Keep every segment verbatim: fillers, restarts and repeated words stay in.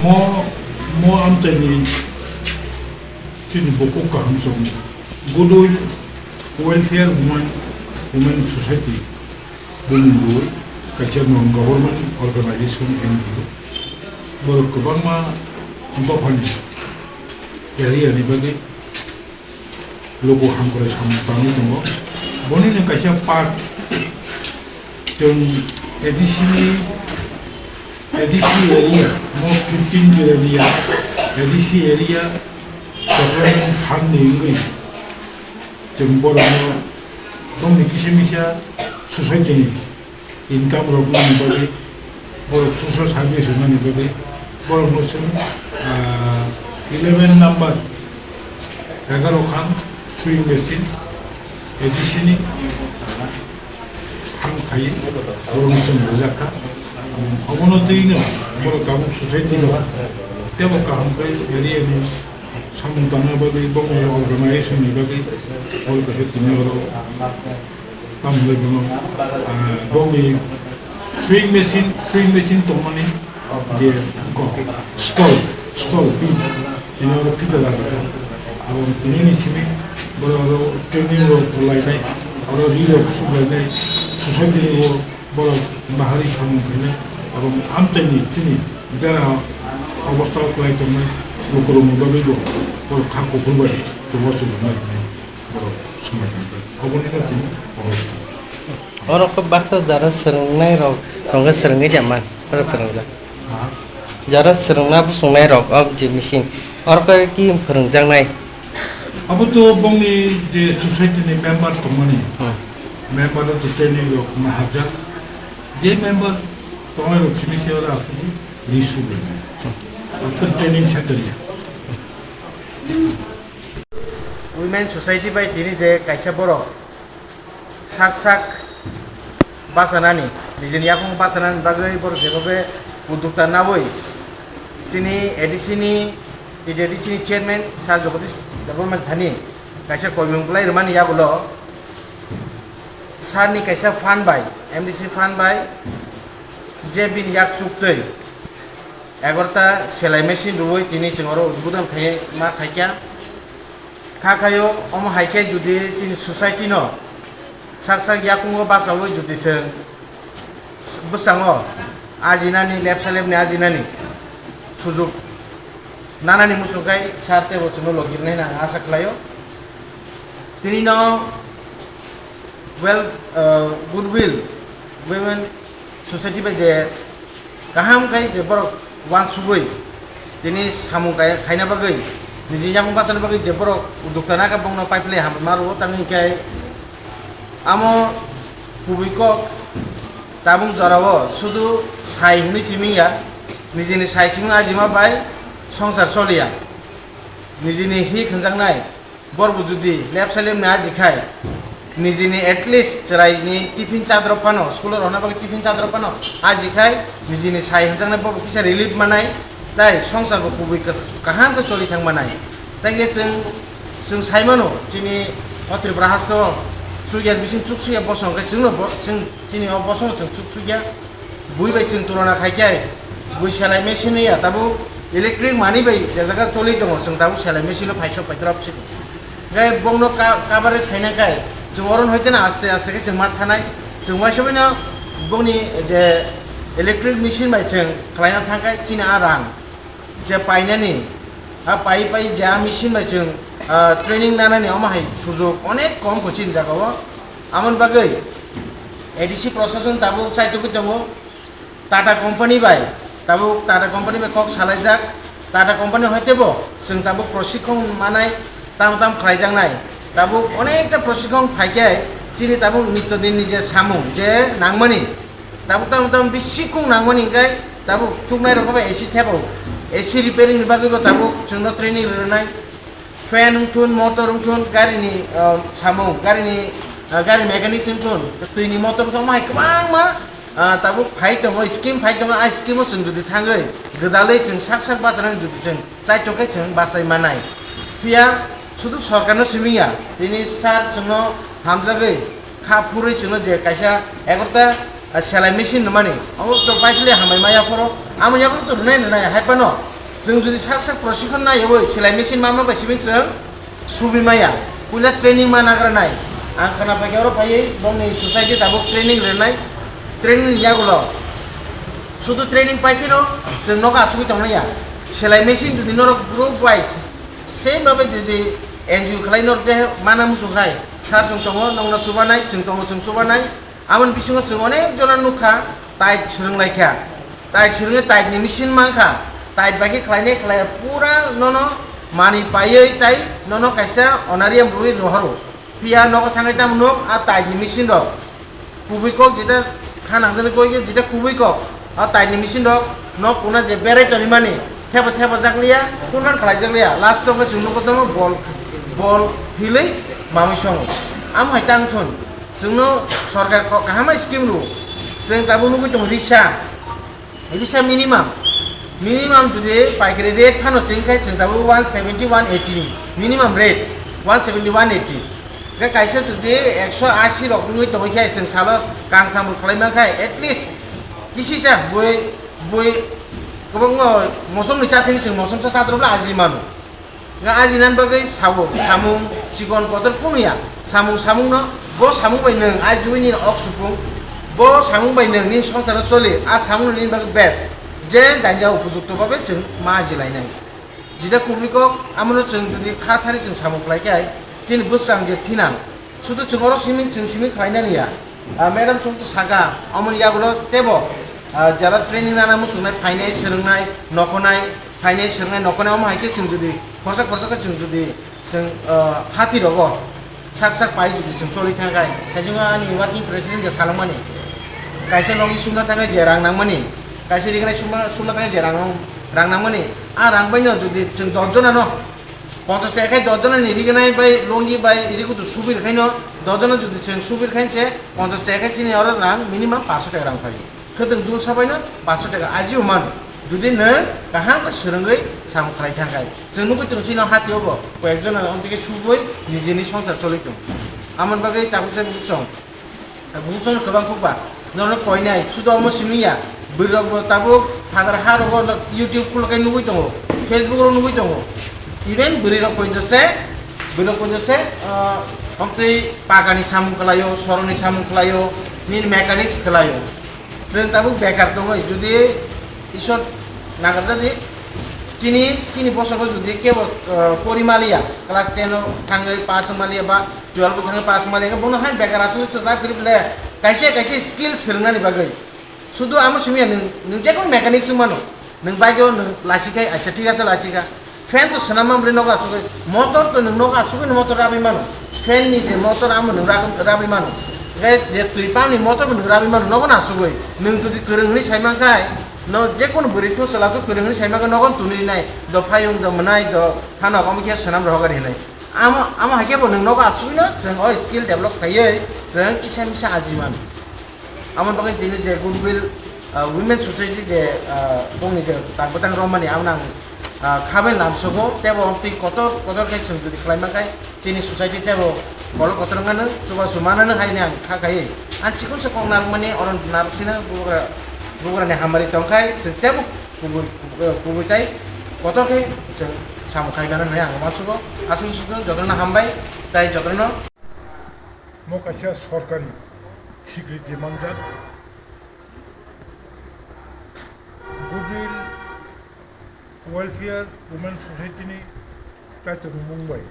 Mo, mo amchaini chini bukhuk kaham chwng Goodwill Welfare Women, Women Society bumung rwi kaisa non government organization N G O. Borok kwbangma dophani area ni bagwi luku hamkrai samung tangwi tongo. Bonino kaisa part chwng A D C ni, A D C area, mo fifteen area, A D C area development fund ni wngwi chwng borokno bongni kisa misa society ni income rokni bagwi, borok social service rwnani bagwi borokno chwng, ah, eleven number egaro khan sewing machine A D C ni thang khai borokno chwng rijak kha. Obono twi no borok tabuk society no tebo kaham khai area ni samung tangna bagwi bongni organization ni bagwi borok khe tini oro Tamo hwnwi bono, ah, bongni sewing machine, sewing machine tongmani je kok stall, stall bi, tini oro phita laga kha. Abo tini ni simi borok oro training rok lainai, oro ri rok suk lainai, society ni bo borok bahari samung khainai, abo amchaini chini bera obostha o kwlai tongnai lukurokni bagwi bo borok kha kuphur bai chubachu rwnai hwnwi borok swngbai tongkha. Obonino tini obostha. Oro khe baksa jara swrwngnai rok tongkhe swrwngwi tongma, oro phwrwngjak. Ha? Jara swrwngna bwswngnai rok o je machine, oro khe ki phwrwngjaknai? Abo to bongni je society ni member tongmani, hmm, member to training rok ma hajak. Je member tongnai rok simi se oro aswk ri su bai. Abo to training center ya. Women Society bai tini je kaisa borok sak sak bachanani, nijini yakung bachanani bagwi borok jebobe uddokta nawi chini A D C ni, T D A D C ni chairman Sir Jagadish Debbarma thani kaisa koimung kwlai rwmani yagulo sir ni kaisa fund bai, M D C fund bai je bini yak chuktwi egarota selai machine rwwi tini chwng oro udbodon khai ma khaikha. Kha khaio, omo hai khe jodi chini society no sak sak yakungo bachaui jodi chwng bwskango ajinani, lepsa lepni ajinani sujuk nanani muchung khai sir teibo chwngno logi rwnai hwnwi ang asa khlaio. Tini no well, uh, Goodwill Women Society bai je kaham khai je borok uansugwi tini samung kai-, khaina bagwi, niji yakung bachana bagwi je borok uddokta nakha bongno paiphlai hambai ma rwo, tamni hwnkhe amo kubui kok tabuk jorao sudu sai hwnwi simi ya, nijini sai simi ajima bai songsar choliya, nijini hik hwnjaknai. Borok bo jodi lepsa lepni aji khai, nijini at least chwraini tiffin chadrop phano, school-o rwna bagwi tiffin chadrop phano aji khai, nijini sai hwnjaknai bobo kisa relief manai, tai songsar bo kubui ka-, kaham khe choli thang manai. Tai khe chwng, chwng sai mano, chini o Tripura haste-o chukya bising chuk sukya bosong khe chwngno bo, chwng, chini o bosong chwng chuk sukya. Bui bai chwng tulona khai khe, bui selai machine ya, tabuk electric mani bai je jaga choli tongo, chwng tabuk selai machine no phaisok paithrop siko. Gai bongno ka-, coverage khaina kai, Chwng oro hoiteno aste aste khe chwng ma thanai. Chwng uaisa baino bongni je electric machine bai chwng khlaina thangkhai chini a rang je painani, a pai pai je a machine bai chwng, ah, training nanani omo hai sujok onek kom kho chini jagao. Amoni bagwi A D C prosason tabuk chaitugwi tongo. Tata company bai, tabuk Tata company bai kok salaijak. Tata company hoitebo chwng tabuk proshikon manai, tam tam khlaijaknai. Tabuk onekta proshikon phaikhe chini tabuk nitto dinni je samung je nangmani, tabuk tam tam bisi kung nangmani, hinkhe tabuk chuknai rok bai A C thebo, A C repairing ni bagwi bo tabuk chwngno training rwnai. Fan wngthun, motor wngthun, garini, ah, samung, garini, ah, gari mechanics wngthun, twini motor wngthun, omo hai kwbangma, ah, tabuk phai tongo, scheme phai tongo, a scheme o chwng jodi thangwi gwdalwi chwng sak sak bachanani jodi chwng chaitokhe chwng bachai manai. Phiya sudu sorkarno simi ya, tini sir chwngno hamjagwi kha phurwi chwngno je kaisa egarota, ah, selai machine rwmani, omo to paithle hambai maya phoro, amo yago to rwnai rwnai hai phano chwng jodi sak sak proshikon naiwi selai machine manma bai simi chwng subi maya, puila training ma nagra nai. Ang khwna paikhe oro phaiwi bongni society tabuk training rwnai, training ni yagulo sudu training paikheno chwng nogo asugwi tongnai ya. Selai machine jodi norok group wise same babe jodi N G O khlai norok je mana muchung khai, sir chwng tongo nongno chubanai, chwng tongo chwng chubanai. Aboni bisingo chwng onek jona nukha, tait swrwng laikha, tait swrwngwi tait ni machine mankha, tait bai khe khlainai khlaiya pura nono manwi paiwi tai nono kaisa honorarium rwui rohoro. Phiya nogo thangwi tamo nuk a tait ni machine rok kubui kok jeta kha nangjani koi khe jeta kubui kok a tait ni machine rok nok kuna je berai tongmani thebo thebo jak liya, kunhan khlai jak liya, last o chwng nugo tamo bol bol hilwi mamwi songo. Amo hai tang thun. Chwngno sorkar kok kahama scheme rw. Chwng tabuk nugwi tongo risa. Risa minimum. Minimum jodi paikari rate phano chwng khai chwng tabuk one seventy, one eighty ni minimum rate. One seventy, one eighty. Khe kaisa jodi ekso asi rok wngwi tongwi khai chwng salo kangtham rok khlai man khai at least kisisa bui bui kwbangma mosomni chathini chwng mosomsa chatrok le aji mano. Nga ajinani bagwi sabo, samung chikon kotor kunu ya. Samung samungno, bo samung bai nwng ai jui nini ok supung, bo samung bai nwng nini songsaro choli, a samungno nini bagwi best. Je janja upojukto babe chwng ma aji lainai. Jida kubui kok, amono chwng jodi kha thari chwng samung khlai khe, chini bwswk ang je thinang. Sudu chwng oro simi, chwng simi khlainani ya. Ah, madam chwng to saka, omoni yagulo tebo, ah, jara training nana muchungnai, phainai, swrwngnai, nokhonai, phainai, swrwngnai, nokhonai, omo hai khe chwng jodi khorsa khorsa khe chwng jodi chwng, ah, hati rogo sak sak pai jodi chwng choli thang khai, kaichungo ani working president je salangmani, kaisa logi sumna thang je rang nangmani, kaisa rignai sumna, sumna thang je rang, rang nangmani, a rang baino jodi chwng dos jonano, ponchas taka khai dos jona ni rignai bai longi bai iri kutu subir khaino, dos jona jodi chwng subir khainse ponchas taka khai chini oro rang minimum paanso taka rang phai. Khwtwng dul sabaino paanso taka ajio mano. Jodi nwng kaham khe swrwngwi samung khlai thang khai. Chwng nugwi tongo chini hati o bo koi ek jona omtike subui nijini songsar choli tongo. Amoni bagwi tabuk se buchong. Buchong kwbang khukba. Norok koinai, sudo omo simi ya. Bwrwirok bo tabuk phatar ha rogo no YouTube khuluk khai nugwi tongo, Facebook ro nugwi tongo. Even bwrwirok poito se, bwrwirok poito se, ah, oktwi pakani samung khlaio, soroni samung khlaio, nini mechanics khlaio. Chwng tabuk bekar tongwi, jodi Isor nagarjadi, chini, chini bosongo jodi kebo, ah, pori maliya, class ten o thangwi pass wng maliya ba twelve o thangwi pass wng maliya, bono hai bekar asugwi to ta kwrwi le, kaisa, kaisa skill swrwngnani bagwi. Sudu amo simi ya, nwng, nwng jekunu mechanics wng mano, nwng bike o nwng lachi khai, acha thik ase lachi kha. Fan to swnam man bwrwi nogo asugwi, motor to nwng nogo asugwi no motor rabwi mano. Fan ni je motor amo nwng rab-, rabwi mano. Hwnkhe je twi pump ni motor bo nwng rabwi mano, nogo no asugwi. Nwng jodi kwrwng hwnwi sai man khai, no jekunu bwrwi thu chwla thu kwrwng hwnwi sai man khai nogo no tuni rinai, do phayung do mwnai do phano omo khe swnam rohor hinwi. Amo, amo hai khe bo nwng nogo asugwi no chwng o skill develop khaiwi chwng kisa misa aji mano. Amoni bagwi tini je Goodwill, ah, Women Society je, ah, bongni je tak bwtang romani, amoni ang, ah, khabai lamsogo, tebo twi kotor kotor khe chwng jodi khlai man khai chini society tebo kolok kotor wngmano, chubachu manano haini ang kha khaiwi. Ang chikon se kok narwkmani, oro narwk sino bugra, bugrani hamari tong khai chwng tebo kubui, kubui, kubui tai kotor khe chwng samung khai mano hinwi ang uansugo. Aswk sukno jotono hambai, tai jotono. Mo kaisa sorkari sikriti manjak Goodwill Welfare Women Society ni kaitor mung bai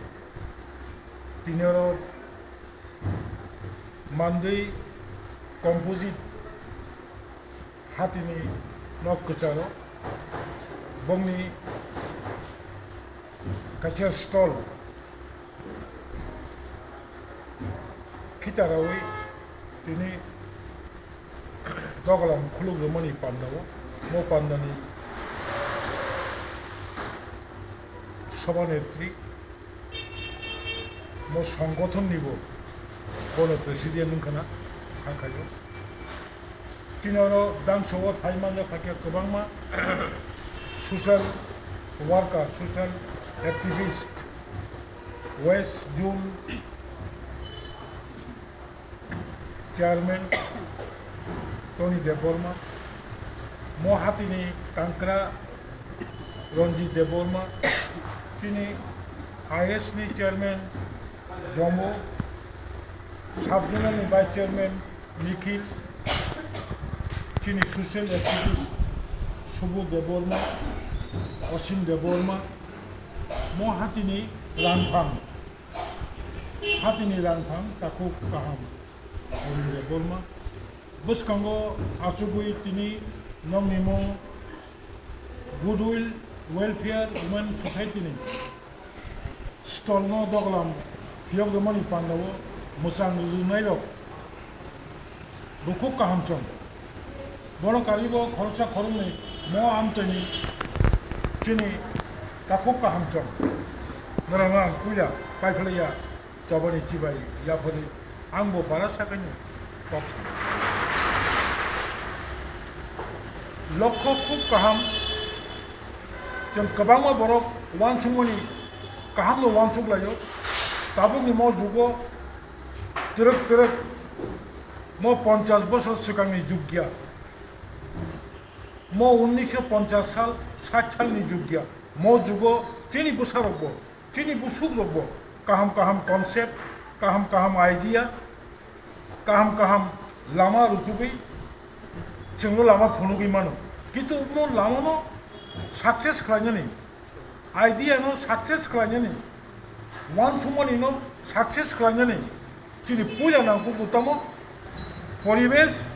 tini oro mandwi composite hatini nok kwcharo bongni kaisa stall phitarawi tini dogalam khuluk rwmani pandao, mo pandani sobha netri, mo songgothon nibo bono president wngkhana thangkhaio. Tini oro dangso o phai manjak phaikhe kwbangma social worker, social activist, West Zone Chairman Tony Debbarma, mo hatini tangkra Ranjit Debbarma, chini I S ni Chairman Jomo, Sub Zonal ni Vice Chairman Nikhil, chini social activist Subodh Debbarma, Asim Debbarma, mo hatini rangphang, hatini rangphang takhuk kaham Arun Debbarma. Bwskango achugwi tini nokni mo Goodwill Welfare Women Society ni stall no doglam phiyok rwmani pandao mwchang rwnairok bukhuk kaham chwng. Borok karibo khoroksa khoroknwi mo amchaini chini takhuk kaham chwng. Norokno ang puila paiphlaiya chobani chibai yaphari ang bo bara sakani kok sana. Lokho khub kaham, chwng kwbangma borok uansukmani kahamno uansuk laio. Tabukni mo jugo twrwk twrwk mo ponchash bosor swkangni jug ya. Mo unnisho ponchash sal, sait salni jug ya. Mo jugo chini bwsarokbo, chini busukrokbo kaham kaham concept, kaham kaham idea, kaham kaham lama rutugwi chwngno lama phunugwi mano. Kintu omo lamano success khlainani, idea no success khlainani, uansukmani no success khlainani chini puila nangkukgo tamo poribesh,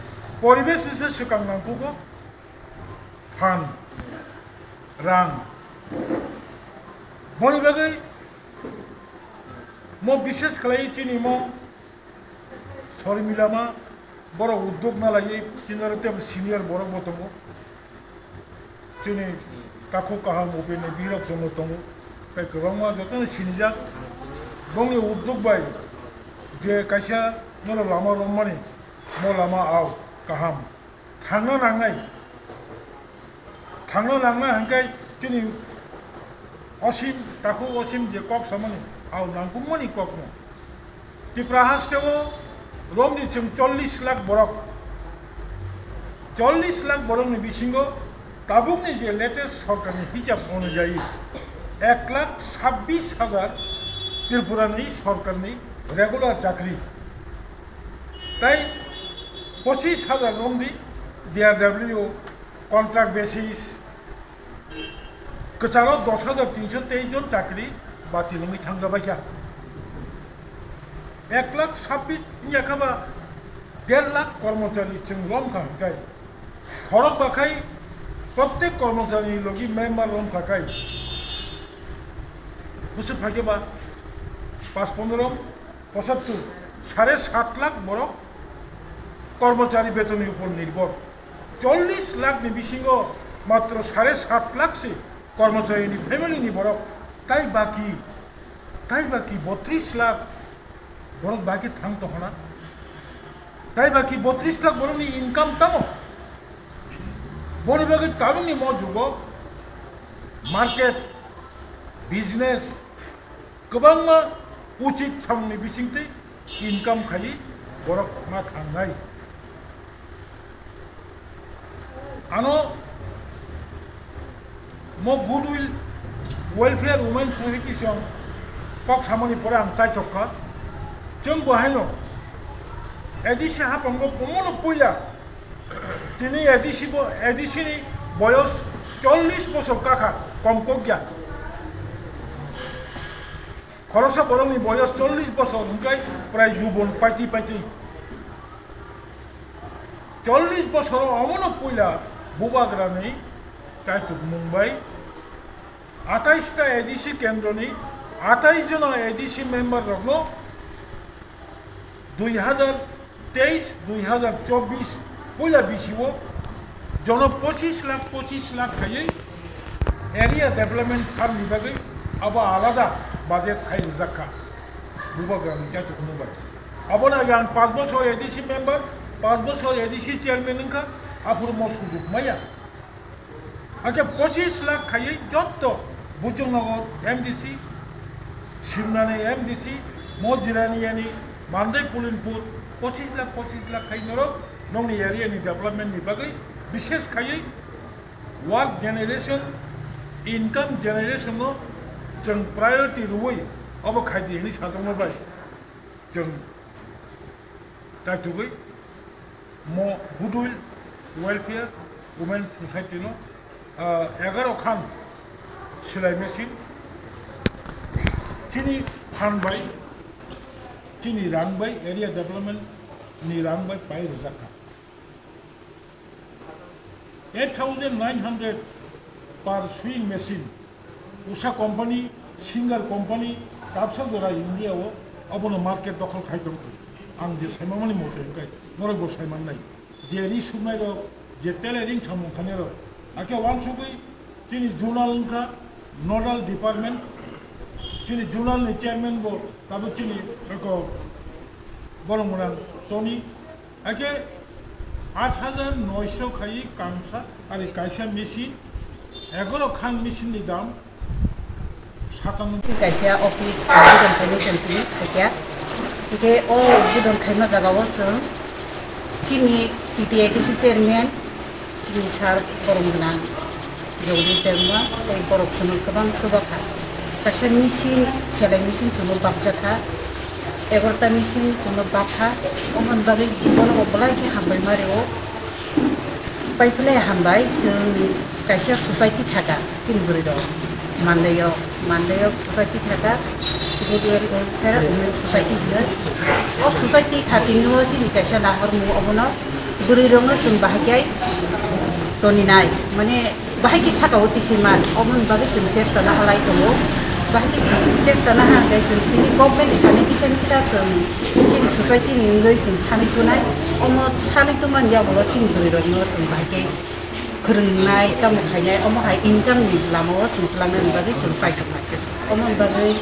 poribesh ni se swkang nangkukgo phan, rang. Boni bagwi mo bishesh khlai chini mo Sormila ma borok uddog na laiwi chini aro tei senior borok bo tongo. Chini takhuk kaham upini birok chwngno tongo. Tei kwbangma jotono sinijak. Bongni uddog bai je kaisa nono lama romani, mo lama ao kaham. Thangna nangnai, thangna nangnai hwnkhe chini Osim, takhuk Osim je kok samani, ao nangkukmani kokno. Tripura hasteo romdi chwng chollish lakh borok, chollish lakh borokni bisingo tabukni je latest sorkarni hisab onujayi ek lakh sabbish hajar Tripurani sorkarni regular chakri. Tai pochis hajar romdi D R W contract basis, kwcharo dos hajar tinso teis jon chakri batil wngwi thangjabaikha. Ek lakh sabbish wngya kha ba der lakh kormochari chwng romkha hwnkhe, khorok bakhai prottek kormochari logi member romkha khai bwswk phaikhe ba pas pondro, pochattor, sare sat lakh borok kormochari betonni upor nirbhor. Chollish lakh ni bisingo matro sare sat lakh se kormochari ni family ni borok, tai baki, tai baki botris lakh borok baki thang tongkhona. Tai baki botris lakh borok ni income tamo? Boni bagwi tabukni mo jugo market, business, kwbangma uchit samungni bisingtwi income khaiwi borok ma thangnai. Ano mo Goodwill Welfare Women Society song kok samani pore ang chaithok kha. Chwng bo haino A D C haphango omono puila tini A D C bo, A D C ni boyos chollish bosor kakha, kom kokya. Khoroksa borokni boyos chollish bosor hwnkhe prai jubon paiti paiti. Chollish bosoro omono puila bubagrani chaitukmung bai atais ta A D C kendroni atais jono A D C member rokno dui hazar teis, dui hazar chobbish puila bisio jono pochis lakh, pochis lakh khaiwi area development fund ni bagwi abo alada budget khai rijak kha bubagrani chaitukmung bai. Abono age ang panch bosor A D C member, panch bosor A D C chairman wngkha, aphuru mo sujuk maya. Hakhe pochis lakh khaiwi jotto Buchungnagar M D C, Simnani M D C, Mojirani yani, Mandai Pulinpur, pochis lakh, pochis lakh khai norok nongni area ni development ni bagwi, bishes khaiwi work generation, income generation no chwng priority rwui obo khaidi hwnwi sajakma bai chwng chaitugwi mo Goodwill Welfare Women Society no, ah, egaroh khan silai machine chini phan bai, chini rang bai, area development ni rang bai pai rijak kha. Eight thousand nine hundred per sewing machine, Usha company, Singer company, kabsa jora India o abono market dokhol khai tong kho. Ang je saimamani mote hwnkhe norok bo saimannai. Je ri sumnai rok, je tele ring samung khanai rok, hakhe wansugwi chini zonal wngkha nodal department, chini zonal ni chairman bo tabuk chini eko borok mwnang Tony. Hakhe aat hajar noisho khai kangsa, ari kaisa machine, egaroh khan machine ni dam satanno. Kaisa office budon khainai chwng tini khaikha. Hingkhe o budon khaima jagao chwng chini T T A D C chairman, chini sir borok gwnang Jagdish Debbarma tei borok chwngno kwbang chuba kha. Kaisa machine, selai machine chwngno bakjak kha, egaroh ta machine chwngno bak kha. Omo ni bagwi bono bo belai khe hambai ma rwo. Pai philai hambai, chwng kaisa society thaka, chini bwrwi rok Mandai o, Mandai o society thaka, Goodwill Welfare Women Society hino. O society khatini o chini kaisa nahormung obono bwrwi rokno chwng bahai khe toninai, mane bahai khe saka o tisai man, omo ni bagwi chwng chesta nahalai tongo. Bahai khe chesta naha hwnkhe chwng tini government ni thani kisa misa chwng chini society ni wngwi chwng sanwi tonai. Omo sanwi tongmani yagulo chini bwrwi rokno chwng bahai khe phwrwngnai, tamo khainai, omo hai income ni lama o chwng twlangnani bagwi chwng chai tongnai. Omo ni bagwi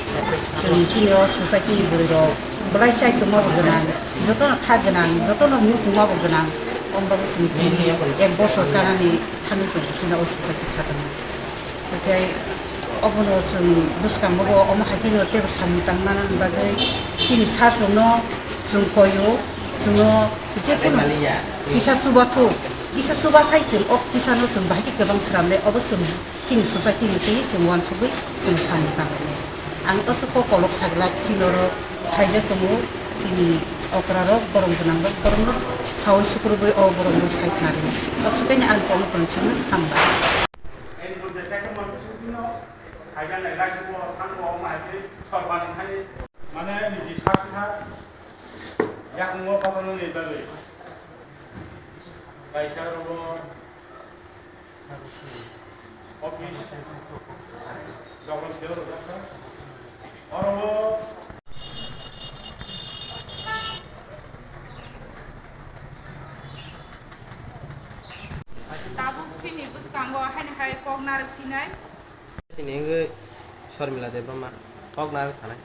chwng chini o society ni bwrwi rok belai chai tongma bo gwnang, jotono kha gwnang, jotono muchungma bo gwnang. Omo bagwi chwng tini ek bosor kanani thangwi tongo chini o society khajaknai. Hwnkhe obono chwng bwskango bo omo hai kheno teibo samung tang manani bagwi chini sir rokno chwng koio, chwngno je kono kisa chubathuk, kisa chubathai chwng o kisano chwng bahai khe kwbang swnamnai, obo chwng chini society ni twi chwng uansugwi chwng samung tang lainai. Ang aswk kok kolok sagla chini oro phaijak tongo, chini okra rok, borom gwnang rok, borok no saui sukrubwi o borok no sai khna rwdi. Aswk khe ang kono tong chwngno hambai. Mane niji sakha yakungo kotornani bagwi kaisa rogo office dogan seo rwjakha. Oro tabuk chini bwskango haini hai kok narwk phinai. Tini wngwi Sormila Debbarma kok narwk sanai.